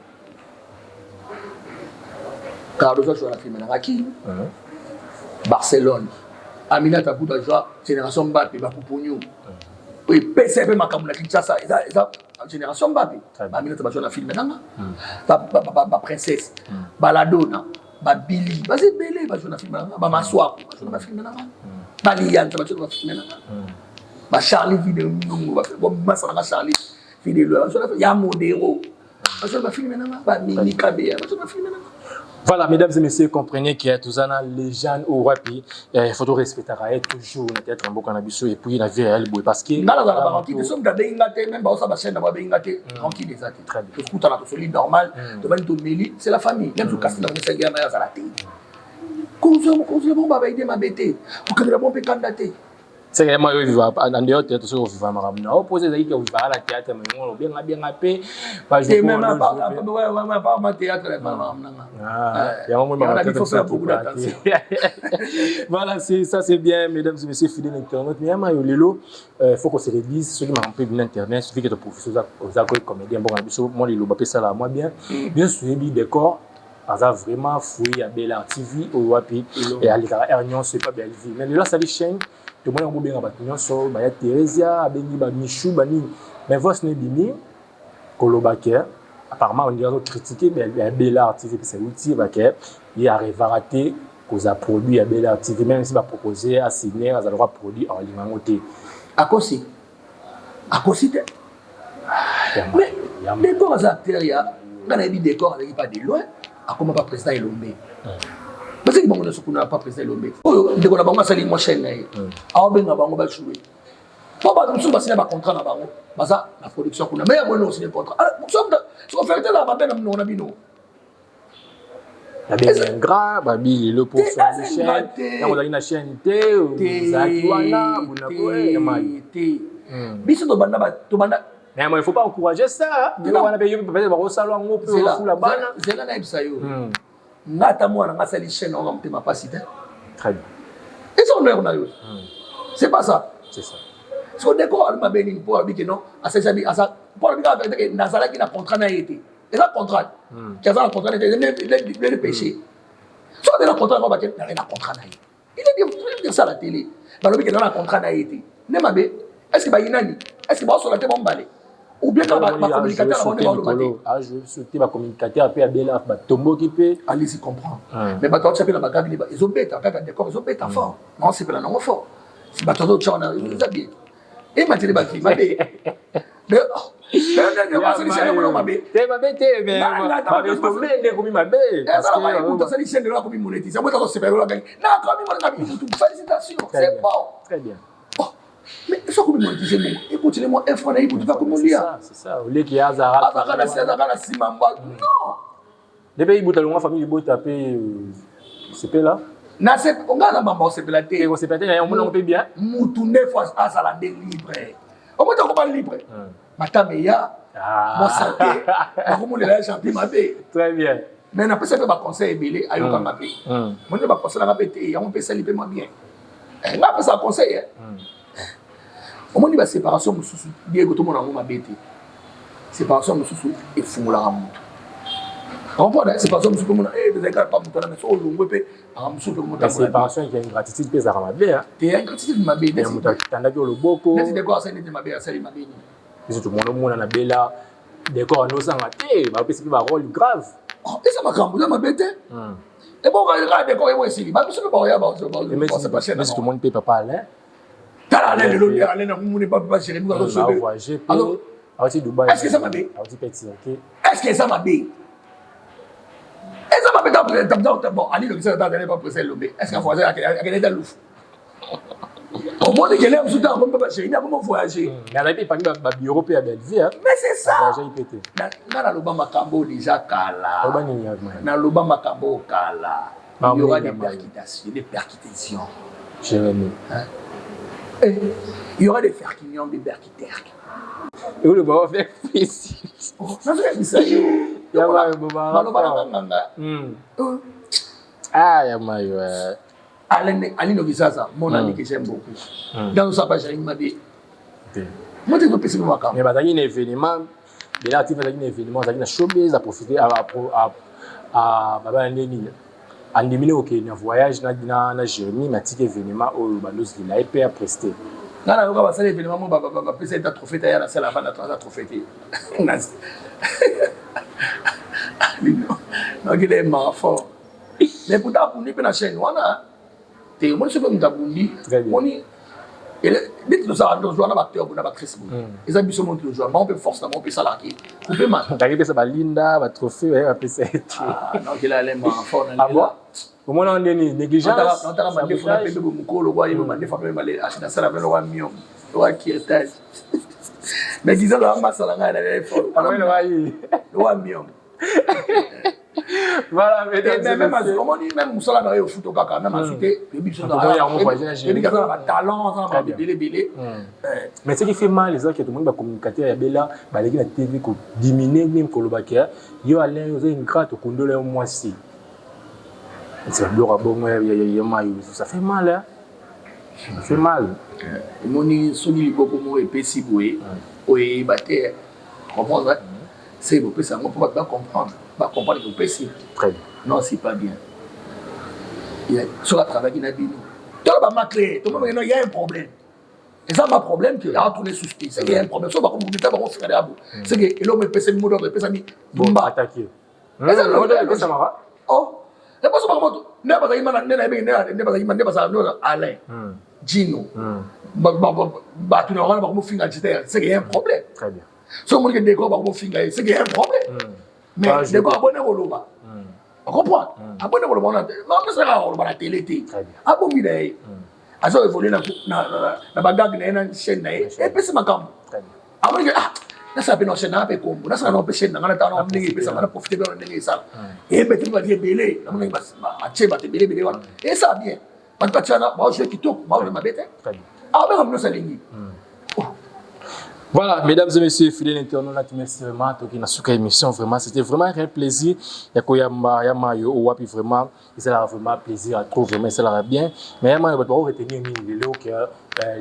Cardozo azwaka na filme na ngai ki Barcelone. Aminata Kuta azwa Génération Mbape, bapupunyu oyo epesa mpe makambo na Kinshasa, eza Génération Mbape. Aminata bazwa na filme nanga, baprincesse, baladona, babili, baza ebele, bazwa na filme nanga, bamaswaku bazwa na bafilme nanga, baliyanza bazwa na bafilme nanga, bacharlie vide nungu, masa nanga Charlie Fidelo bazwa ya Modero, bazwa na bafilme nanga, bamimi Kabeya bazwa na bafilme nanga. Voilà, mesdames et messieurs, comprenez qu'il y a tout ça, les gens au wapi, il faut respecter toujours na théâtre mboka na biso et puis la vie réelle parce que Nga nazala baranquine te. Soki moto abengi nga te, même baosa bachaîne na babengi nga te, rancune eza te. Tokutana, tosoli normal, tobandi, tomeli, c'est la famille. Même sokasi na komisangi ya mai azala te, kozwa bango babaide mabe te, kokendela bango mpe kanda te. C'est que moi vivre en dehors théâtre soki ovivre makambo na opose ezalaki ke ovivaka na théâtre mais ngo obenga benga mpe même à part théâtre makambo nanga. Yango moi makambo il faut faire beaucoup d'attention. Voilà, c'est ça, c'est bien, mesdames et messieurs fidèles internautes. Mais yama yo lelo, faut qu'on se le dise, soki makambo mpe bina internet suffit que to professeur oza koyi comédien bon na biso moi liloba mpe esala moi bien bien soyebi décor aza vraiment fruit ya Bel Art TV oyo wapi alekaka aire nyonso epa Bellevue. Mais lelo asali chaîne, tomoni yango bobenga bato nyonso baya, Thérésia abengi bamichu banini, mais voice no ebimi koloba ke apparemment on dirait azocritiquer Bel Art TV mpe euti bake ye arêvaka te kozala produit ya Bel Art TV, même si bapropose asigne azala lokwa produit, aolinga yango te. Akosi, akosi te. Mais décor aza acteur ya nga nayebi. Décor azalaki pas de loin, akoma pa président Elombe, bazalaki bango nyonso kuna pa président Elombe. Oyo ndeko na bango asali mwa chaîne na ye, aobenga bango bajoue mpo bato mosusu basina bacontrat na bango, baza na production kuna. Mais ya boye osine contrat soko vérité na mabe na monoko na bino. Nabengi ingrat babi lelo po chaîne ntango ozalaki na chaîne te, ozalaki wana bona te. Biso tobanda tobanda. Mais il faut pas encourager ça. Biloko wana mpe yo peut-être bakosala yango mpe ofula bana. Zela, nayebisa yo. Nga ata mwana nga asali chaîne, onga motema pasi te. Très bien. Eza honneur na yo, c'est pas ça? C'est ça. So ndeko alobi mabe nini? Mpo alobi ke non, asalisi aza mpo alobi kaka vérité ke nazalaki na contrat na ye te. Eza contrat ke aza na contrat na ye te, le péché so aza na contrat yango bake nazali na contrat na ye. Il est dire ça à la télé, balobi ke naza na contrat na ye te nde mabe. Est ce que bayinani? Est ce que baosola te bombale ou bien kaka bacommunicateur na bango nde baloba te? Te, bacommunicateur mpe abela batomboki mpe. Allez-y comprendre. Mais bato aotya mpe na bagabi ezobeta kaka, décor ezobeta fort, naosepela nango fort. Si bato azotya wana eza bien, emateli bafi mabe. Mabe te, mabe te, nde ekomi mabe. Asali chaîne lelo, akomi monétise, yango eza kosepela. Nakomi mutu, félicitation, c'est bon. Très bien. Mais soki okomi monétise, bongo econtinue mwa un franc na ye butu akomolia. C'est ça, oleki azara. Azalaka na nsima mba non. Nde ibuta longwa famille libota mpe sepela. Nga na mama osepela te. Osepela te, omona yango mpe bien. Mutu nde fo azala nde libre, omoti akoma libre, matama eya mosante, bakomonela ya champi mabe. Très bien. Mais napesa mpe baconseil ebele, ayokanga mpe moni baconseil nanga mpe te, yango mpe esali mpe mwa bien. Nga apesaka conseil, omoni baséparation mosusu, Diego, tomona yango mabe te. Séparation mosusu efungolaka motu, comprendre? Séparation mosusu mpe mona ezali kaka pa moto wana, mais so olongwe mpe aka mosusu mpe komotaséparation ya ingratitude mpe ezalaka mabe. Te, ya ingratitude mabe. Moto atandaki yo loboko. Neti décor asali neti mabe, asali mabe nini? Biso tomona omona na bela décor anozanga te, bapesi mpe barole grave. Eza makambo eza mabe te, ebongo kaka décor ebo esili, babiso mpe baoya. Biso tomoni mpe papa Alain. Tala Alain lelo, nde Alain nakumuni papa Jérémi. Voyage mpe awuti Dubai. Est ce que eza mabe? Awuti mpe Turquie. Est ce que eza mabe? Eza mabe. Bon, ali lobisa tata pas président Elombe, est ce que avoyage akende ta lufu? Omoni kele mosusu ntango akomi papa Jérémi, akomi voyage. Mais azali mpe parmi babureau mpe ya Bellevue. Mais c'est ça. Voyage mpe te. Nga naloba makambo déjà kala, naloba makambo kala: il y aura des percutations, des percutations. Jérémy. Hein? Eh, il y aura des ferquinions, des berquiterques. Oloba wa faire plaisir. Nazoyebisa yo. Baloba na nganga. Ah, ya mayo. Aline Kizaza, mon ami que j'aime beaucoup. Dans sa page, Jérémy Mabe. Moi, tu peux makambo. Mais bazalaki na événement, Bela Active azalaki na événement, azalaki na showbiz, aprofite baba nde nini, andimi ne kokende na voyage na Jérémy, matiki événement oyo bandozela ye mpe apreste. Nga nayoka basala événement mo bapesa eta trophée te, ya na sala avanda aza trophée te, nakele maka fort. Mais pourtant abundi mpe na chaîne wana te. Omoni soki moto abundi, moni neti tozalaka, tozwa na baacteur na baactrice boye, eza biso moni tozwa bango mpe force na bango mpe esalaki kopema. Bakipesa balinda batrophée, baye bapesa ye te. Nakele alema fort. Na omona ndeni négligence. Nataka mandefu na pembe boye, mokolo kwa yebe mandefu apembe male nasala pe lokwa mion lokwa kirtage, mais kiza azala masala ngai na fort lokwa mion. Voilà, mesdames Et et même messieurs. omoni même mosala na ye ofuta kaka même azwi te, toyebi biso En tout cas, il y a un voyage toyebi aza na batalent, aza na Très bien. baebele ebele. Mais ce qui fait mal, eza ke tomoni bacommunicateur ya bela baleki na TV kodiminuer, même kolobaki yo Alain oza ingrat, okondola yo mwasi. C'est babiloko ya bongo ya mayo, ça fait mal, hein? Ça fait mal. Omoni, soki liboko moko epesi boye, oyo eyeba te comprendre, se bopesa yango mpo bato bacomprendre ke opesi. Très bien. Non, c'est pas bien. Soki atravaillaki na bino, tala bamacle, tomoni no, il y a un problème, eza ma problème ke atourne suspect, c'est qu'il y a un problème. So bakomokita, bakofinga de abo, c'est que eloko epesami, mot d'ordre epesami. Bumba attaqué. Eza epesamaka. Oh, eposo bango moto nde bazalaki mana, nde nayebi nde bazalaki nde bazala nde Alain Gino, bato na wana bakomofinga te, c'est qu'il y a un problème. Très bien. Soki omoni ke ndeko bakomofinga ye, c'est qu'il y a un problème. Mais ndeko abone koloba, ocomprendre, abone koloba wana, mapesaka koloba na télé te. Très bien. Abongi na ye, aza évolue na bagag na ye na chaîne na ye, epesi makambo. Très bien. Amoni ke ah, nasala mpe na chaîne nanga mpe kombo, nasala na mpe chaîne nanga, natala ndenge epesaka, na profite mpe na ndenge esala, eyebete mpe bato ebele, namonaki atie bato ebele ebele wana, esala bien, bato batia wana baojouer kitoko, baojouer mabe te. Très bien. Abenga nyonso alingi. Voilà, mesdames et messieurs, fidèles internautes, merci vraiment. Toki na suka émission, vraiment, c'était vraiment un réel plaisir. Ya koyamba, ya mayo, wapi vraiment, ça a vraiment plaisir à trop, vraiment, ça l'a bien. Mais ya mayo, bato retenir nini lelo que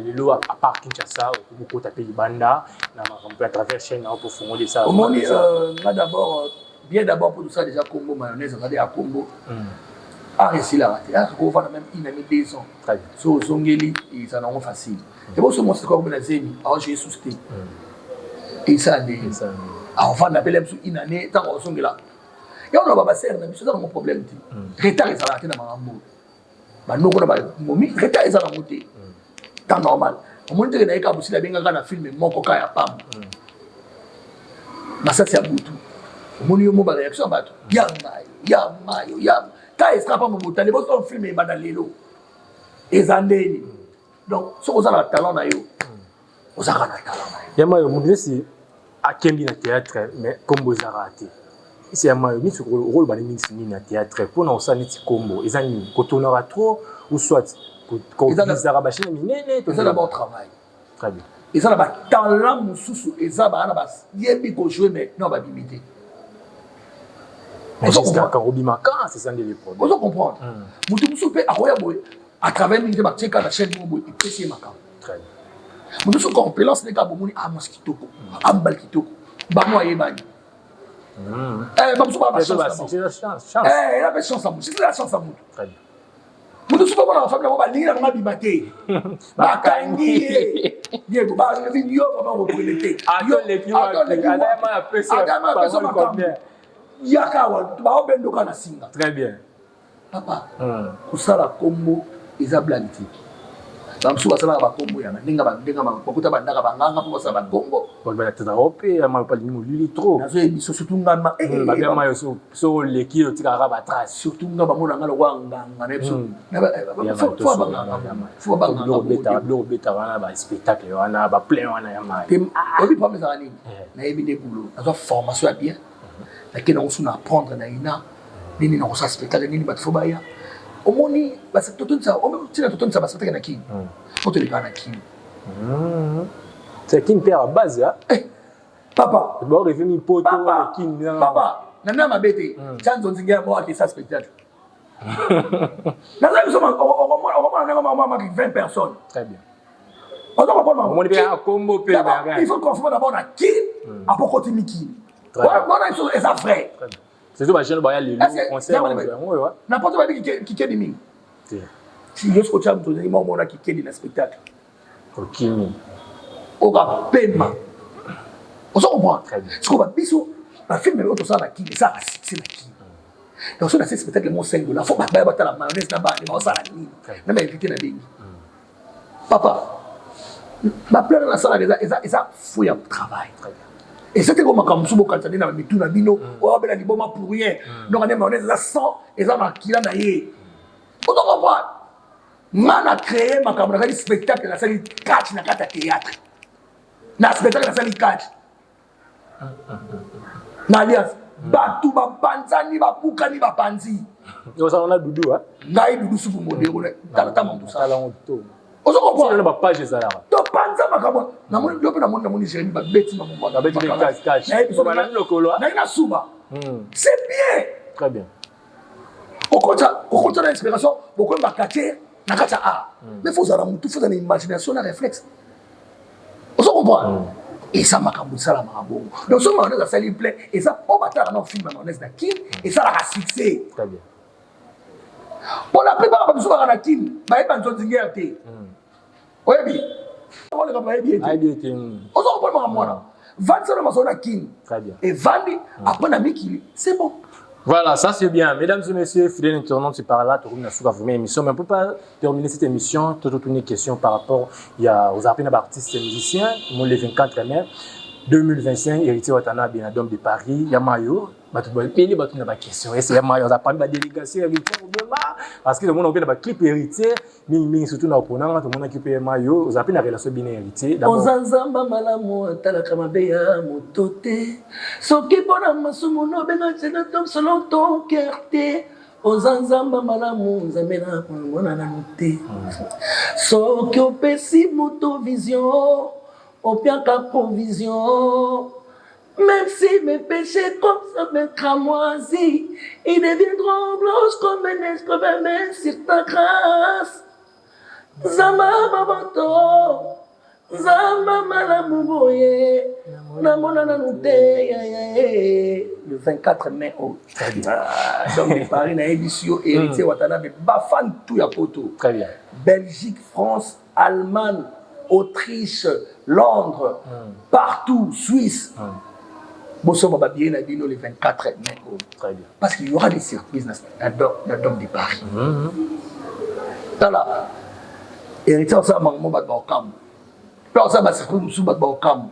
lelo à part Kinshasa, beaucoup taper libanda, na makambo à travers chaîne na pour fongoler ça. Omoni, nga d'abord, bien d'abord pour tout ça déjà, Congo Mayonnaise azali ya Congo, art esilaka te, art kovanda même une année, 2 ans. Très bien. So ozongeli, eza nango facile. Eboso mwasi kaka na zemi, aojoue susu te, esala ndenge aovanda pele biso une année, ntango ozongela yango na babasere na biso, eza nango problème te. Retard ezalaka te na makambo banoko na bamomi, retard eza nango te, temps normal. Omoni teke nayeka bosili, abengaka na film moko ka ya pamba, masasi ya butu. Omoni yo mo baréaction ya bato ya mayo ya mayo ya ka extra pamba, botali boso film ebanda lelo eza ndeni. Donc soki oza na talent na yo, ozalaka na talent na yo. Ya mayo, moto nesi akembi na théâtre, mais kombo ezalaka te. Esi ya mayo neti okoloba nini nini na théâtre mpona kosala neti kombo eza nini? Kotournaka trop ou soit kozaka bachaîne minene? Eza d'abord travail. Très bien. Eza na batalent mosusu, eza baa na bayebi kojouer, mais non, babimi te. Kobimaka, c'est ça nde le problème. Ozo comprendre, moto mosusu mpe akoya boye à travers mingi te, batie kaka na chaîne moko boye, epesi ye makambo. Très bien. Moto mosusu compétence ndenge abomoni, a mwasi kitoko, amobali kitoko, bango ayebani. Bamosusu baa bachance, eza mpe chance ya motu, eza chance ya motu. Très bien. Moto mosusu bamona bafamille yango, balingi na bango abima te, bakangi ye yebo, balobi yo vraiment reprenez te, adama apesa makambo, yaka awa, baobendoka na singa. Très bien. Papa, kosala kombo eza blague te. Bamosusu basalaka bakombo yanga ndenge ndenge bakuta bandaka banganga mpo basala bakombo. Batataka mpe ya mayo palingi molili trop. Nazoyebi so, surtout ngama. Babia mayo so oleki, otikaka batrace. Surtout nga, bamona nga lokwa nganga na biso, fo banganga, fo banganga. Biloko obetaka wana, baspectacle wana, baplein wana ya mayo. Oyebi problème ezalaka nini? Nayebi nde boulot, nazwa formation ya bien, nakende yango so na apprendre na ina nini na kosala spectacle nini, bato fo baya. Omoni, ntina totondisa baspectacle na Kini po tolekaka na Kini. C'est Kini mpe ya base. Papa. Baoreve mipoto. Kini. Papa, na nde mabe te, tia nzonzinge ya moko akesa spectacle, naza biso okomona ndenge mamaki 20 personnes. Très bien. Oza comprendre? Omoni mpe kombo mpe. Il faut confirmer d'abord na Kini, apokoti mikili wana biso, eza vrai. Surtout bajeune baya lelo, concert yango oyo. Na poto bayebi kikedi mingi. Yo soki otya moto ozali maomona kikedi na spectacle, okimi. Okapema, ozo comprendre? Sikoyo babiso bafilm oyo tosala na Kini esalaka succès na Kini. Donc so nase spectacle mo 5 dollar, fo bato baya batala Mayonnaise na bana baosala nini na bainvité na bengi. Papa, baplan nasalaka eza fo ya travail, eza te ko makambo mosusu bokanisa nde na mitu na bino oyo abela liboma pour rien. Donc ande Mayonnaise eza 100, eza makila na ye, ozo comprendre? Nga na créé makambo, nasali spectacle, nasali catch na kati ya théâtre, na spectacle nasali catch na alliance. Bato bapanzani, babukani, bapanzi. Ozala na Dudu? Ngai Dudu Supu Modero, tala ta moto. Sala ozo comprendre? Bapage ezalaka. Topanza makambo. Namoni yo mpe, namoni Jérémi, babeti makambo. Lokolo. Naye na suba, c'est bien. Très bien. Okota na inspiration, bokoyemba quartier na kati ya art, mais faut ozala motu, faut ozala na imagination na réflexe. Ozo comprendre? Eza makambo esalamaka bongo. Donc so Mayonnaise asali plein, eza mpo batalaka na film ya Mayonnaise na Kine, esalaka succès. Très bien. Mpo la plupart babiso baka na Kine bayeba nzonzingere te. Oyebi oleka, bayebi ye te. Ayebi ete. Ozo comprendre makambo wana? Vandisa na masolo na Kine. Très bien. Evandi après na mikili, c'est bon. Voilà, ça c'est bien. Mesdames et messieurs, fidèles internautes, c'est par là, tout le vraiment émission. Mais on ne peut pas terminer cette émission, toute une question par rapport il y a aux artistes et musiciens. Le 24 mai 2025, Héritier Watanabe, Dôme de Paris, il y a Mayo. Bato ebele bato na baquestion ese ya Mayo aza parmi badélégation Héritier obema, parce que tomona mpe na baclip Héritier mingimingi, surtout na oponanga tomonaki mpe Mayo oza mpe na relation bino Héritier. Oza Nzamba malamu, atalaka mabe ya moto te. Soki mpona masumu nobenga nzela selon ton cœur te. Oza Nzamba malamu, Nzambe na kolongona nanu te. Soki opesi moto vision, opiaka provision. Même si mes péchés comme ça me cramoisis, ils deviendront blanches comme neige, comme un sur ta grâce. Nzamba maboto, Nzamba malamu boye, namona nanu te. Le 24 mai oyo, donc de Paris, nayebisi yo, Héritier Watanabe, bafan tout ya poto. Très bien. Belgique, France, Allemagne, Autriche, Londres, partout, Suisse, bosomba babillet na bino le 24 mai oyo. Très bien. Parce qu'il y aura des surprises na Dôme de Paris. Tala, Héritier osala makambo, bato baokambo mpe osala basurprise mosusu, bato baokambo.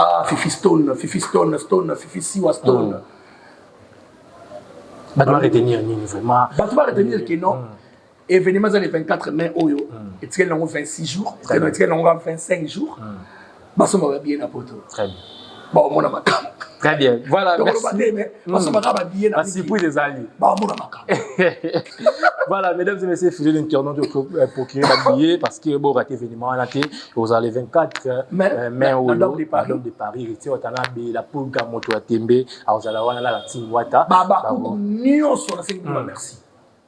Ah, Fifi Stone, Fifi Stone, Stone, Fifi Siwa Stone. Bato baretenir nini vraiment? Bato baretenir ke non, événement eza le 24 mai oyo, etikali nango 26 jours, etikali nango 25 jours. Basomba babillet na poto. Très bien. Baomona makambo. Très bien. Voilà, merci. Basombaka babillet na Basurprise ezali. Baomona makambo. Voilà, mesdames et messieurs, fidèles internautes, procurer un billet parce que bon, raté événement là, aux les 24 mai, mai au Dôme de Paris, Dôme de Paris, Héritier Watanabe, la Pulga Moto Tembe, azala wana la team Wata. Babakuku nyonso nasengi bino merci.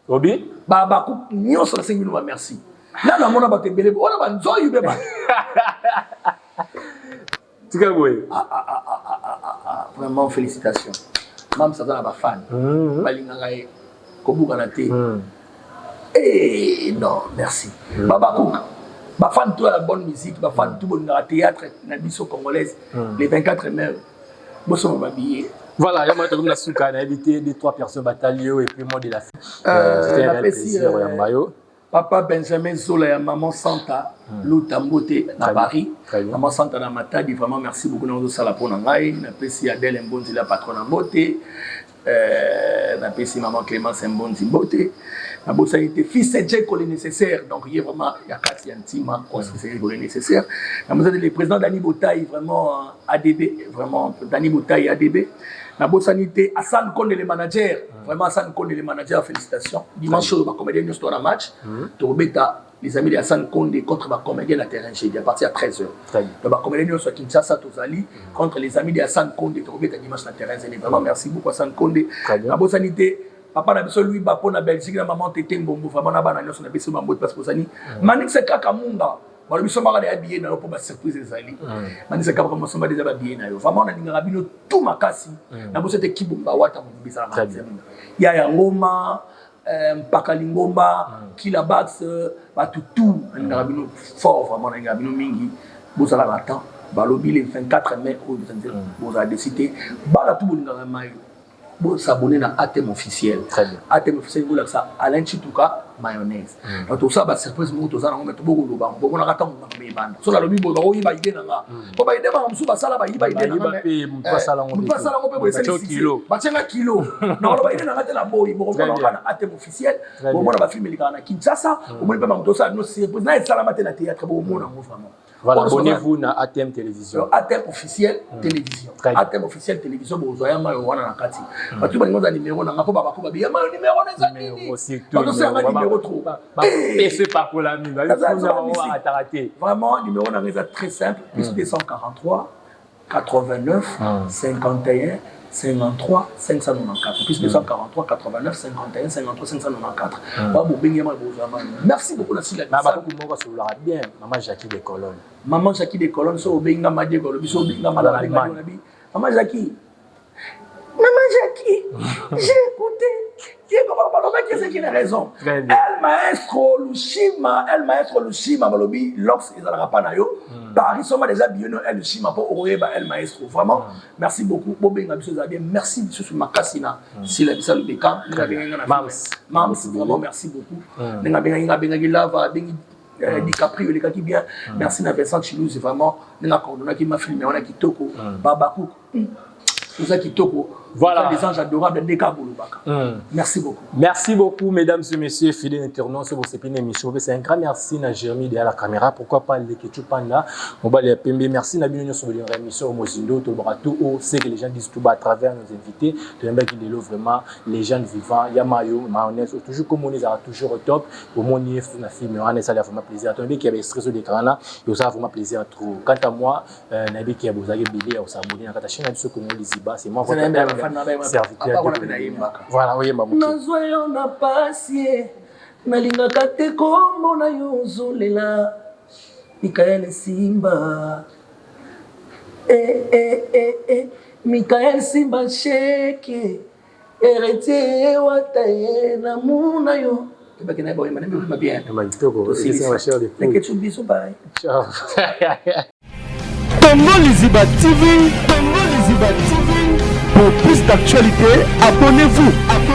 Obi? Babakuku nyonso nasengi bino ba merci. Nano namona bato ebele wana banzoyi be bato. Tika boye. Ah, ah, ah, ah, ah, ah, ah, vraiment félicitations. Mams aza na bafan balingaka ye kobukana te. Eh, non, merci. Babakuka, bafan to ya bonne musique, bafan tout bolingaka théâtre na biso congolaise, le 24 mai bosomba babillet. Voilà, ya moto na suka na évité deux trois personnes batali et puis mot de la fin. C'était un réel plaisir ya Mayo. Papa Benjamin Zola ya Maman Santa Luta, mbote na Paris. Maman Santa na Matadi, vraiment merci beaucoup na ozosala mpo na ngai. Napesi Adele Mbonzi la patron na mbote. Napesi Maman Clémence Mbonzi mbote. Nabosani te fils Jeko le nécessaire, donc ye vraiment ya kati ya ntima Jeko le nécessaire. Nabosani le président Dani Botaï, vraiment ADB, vraiment Dani Botaï ADB. Nabosani te Hassan Konde le manager, vraiment Hassan Konde le manager, félicitations. Dimanche oyo bacomédien nyonso toa na match, tokobeta les amis de Hassan Konde contre bacomédien na terrain jeudi à partir ya 13 heures. Donc bacomédien nyonso ya Kinshasa tozali contre les amis de Hassan Konde, tokobeta dimanche na terrain zeni. Vraiment merci beaucoup Hassan Konde. Nabosani te papa na biso Louis Bapo na Belgique, na maman Tete Mbombo, vraiment na bana nyonso na biso bambote, parce que ozali Manix kaka munga balobi sombaka na ya billet na yo mpo basurprise ezali. Manix kaka mosomba deja babillet na yo. Vraiment nalingaka bino tout makasi. Nabosi ete Kibomba Wata mobimba ezalaka ya ya ngoma, mpaka lingomba kila bax, bato tout nalingaka bino fort. Vraiment nalingaka bino mingi. Bozalaka temps, balobi le 24 mai oyo bozala desi te. Bana tu bolingaka Mayo, bosabone na ATM officiel. ATM officiel bolakisa Alain Chituka. Mayonnaise. Donc tosala basurprise moko, toza nango, me tobokoloba yango, bomonaka ntango makambo ebanda. So nalobi boye, bakoyiba idée na nga, po baidée bango mosusu basala, bayiba idée na nga. Moto asala yango. Moto asala yango mpe boye esali, batianga kilo. Nakoloba idée na nga te na boyi. Bokomona nga na ATM officiel, bomona bafilm elekaka na Kinshasa, omoni mpe bango tosala bino surprise na esalama te na théâtre, bomona yango vraiment. Voilà, abonnez-vous na ATM Télévision. ATM officiel Télévision. ATM officiel Télévision, bozwa ya mayo wana na kati. Bato balingi oza numéro na nga mpo babako babi ya mayo numéro na eza nini? Batosanga numéro trop. Pese pakolami, ataka te. Vraiment, numéro na nga eza très simple: plus 243 89 51 53 594, plus 243 89 51 53 594. Babobengi ya mayo, bozwa mayo. Merci beaucoup na sila. Bakoki moko asololaka bien, Mama Jackie de Colonne. Maman Jackie de Colonne, so obenga Madieko, olobi so obenga Malanabi, Mama Jackie, Maman Jackie, j'ai écouté Diego, balobaki ezaki na raison. El Maestro Lushima, El Maestro Lushima, balobi lox ezalaka pa na yo Paris, soma déjà biono El Lushima mpo okoyeba El Maestro. Vraiment, merci beaucoup. Bobenga biso, eza bien. Merci lisusu makasi na Sila Bisa Lobeka, ndenge abengaki nga na Mams. Vraiment, merci beaucoup ndenge abengaki nga, abengaki Lava, abengi DiCaprio, elekaki bien. Merci na Vincent Chilouse, vraiment, ndenge acoordonnaki ma film wana kitoko. Babakouk, toza kitoko. Voilà. Des anges adorables, ndeka bolobaka. Merci beaucoup. Merci beaucoup, mesdames et messieurs, fidèles internautes, pour cette émission. C'est un grand merci à Jérémy derrière la caméra. Pourquoi pas le Ketchup Panda, Mobile ya Pembe. Merci na bino sur l'émission Mozindo, tout tout haut, c'est que les gens disent tout bas à travers nos invités. Tout le monde qui vraiment les gens vivants, Yamayo, mayonnaise, toujours comme on est toujours au top. Au moins, il y a film, ça a vraiment plaisir. Attendez qu'il y avait stress au d'écran là, et ça a vraiment plaisir trop. Quant à moi, nabi qui a besoin de billet, on s'abonner à la chaîne de Congo Liziba, c'est moi votre serviteur. Voilà, oui, maman. Nazwa yo na pasi, nalingaka te komona yo ozolela. Mikael Simba, eh, eh, eh, eh. Mikael Simba sheke héritier wata ye namuna yo ebaki na ye boyemba nde bien. Leketsu, biso, bye. Ciao. Congo Liziba TV, Congo Liziba TV. Pour plus d'actualités, abonnez-vous. Abonnez.